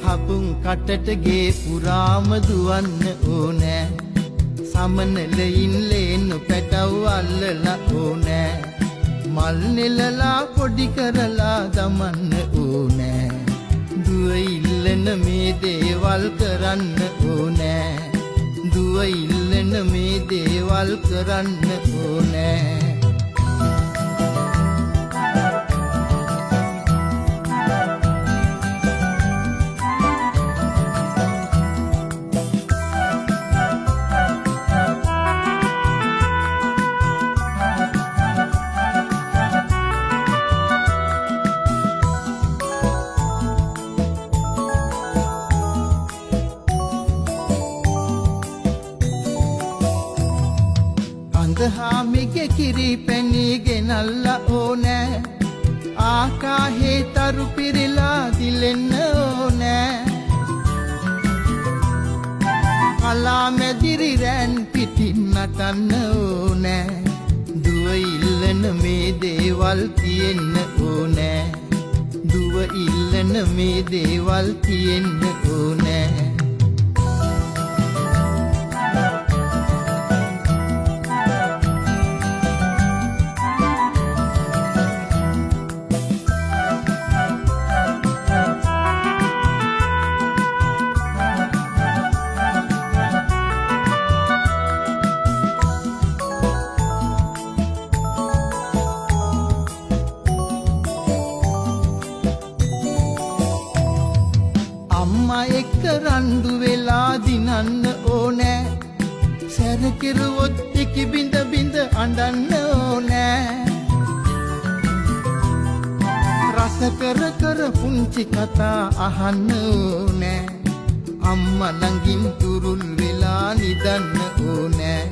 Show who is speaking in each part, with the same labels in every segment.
Speaker 1: හපුන් කටට ගේ පුරාම දුවන්න ඕනෑ. සමනලයින් ලේනු පැටව් අල්ලලා ඕනෑ. මල් නෙලලා පොඩි කරලා දමන්න ඕනෑ. දුව ඉල්ලන මේ දේවල් කරන්න ඕනෑ. දුව ඉල්ලන මේ දේවල් කරන්න ඕනෑ. අඳහාමිගේ කිරි පැණි ගෙනල්ලා ඕනෑ. ආකාහේ තරු පිරিলা දිලෙන්න ඕනෑ. කලා මැදිරි රැන් පිටින් නටන්න ඕනෑ. දුව ඉල්ලන මේ දේවල් තියෙන්න ඕනෑ. දුව ඉල්ලන මේ දේවල් තියෙන්න ඕනෑ. අම්මා එක්ක රණ්ඩු වෙලා දිනන්න ඕනෑ. සැර කෙරුවොත් ඉකි බිඳ බිඳ අඬන්න ඕනෑ. රස කර කර පුංචි කතා අහන්න ඕනෑ. අම්මා ළඟින් තුරුල් වෙලා නිදන්න ඕනෑ.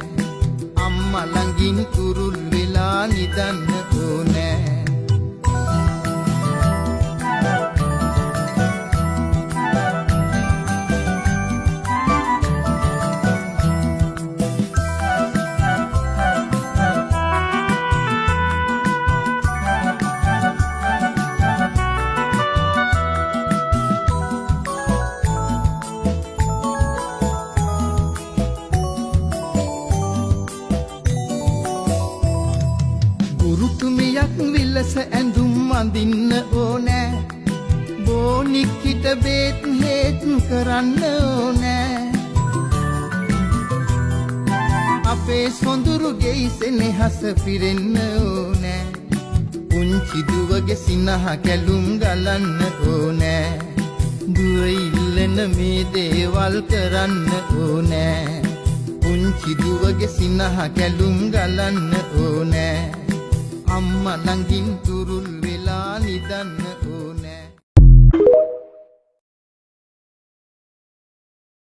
Speaker 1: අම්මා ළඟින් තුරුල් වෙලා නිදන්න ඕනෑ. ගුරුතුමියක් විලස ඇඳුම් අඳින්න ඕනෑ. බෝනික්කිට බේත් හේත් කරන්න ඕනෑ. අපේ සොඳුරු ගෙයි සෙනෙහස පිරෙන්න ඕනෑ. පුංචි දුවගේ සිනහ කැලුම් ගලන්න ඕනෑ. දුව ඉල්ලන මේ දේවල් කරන්න ඕනෑ. පුංචි දුවගේ සිනහ කැලුම් ගලන්න ඕනෑ. අම්මා ළඟින් තුරුල් වෙලා නිදන්න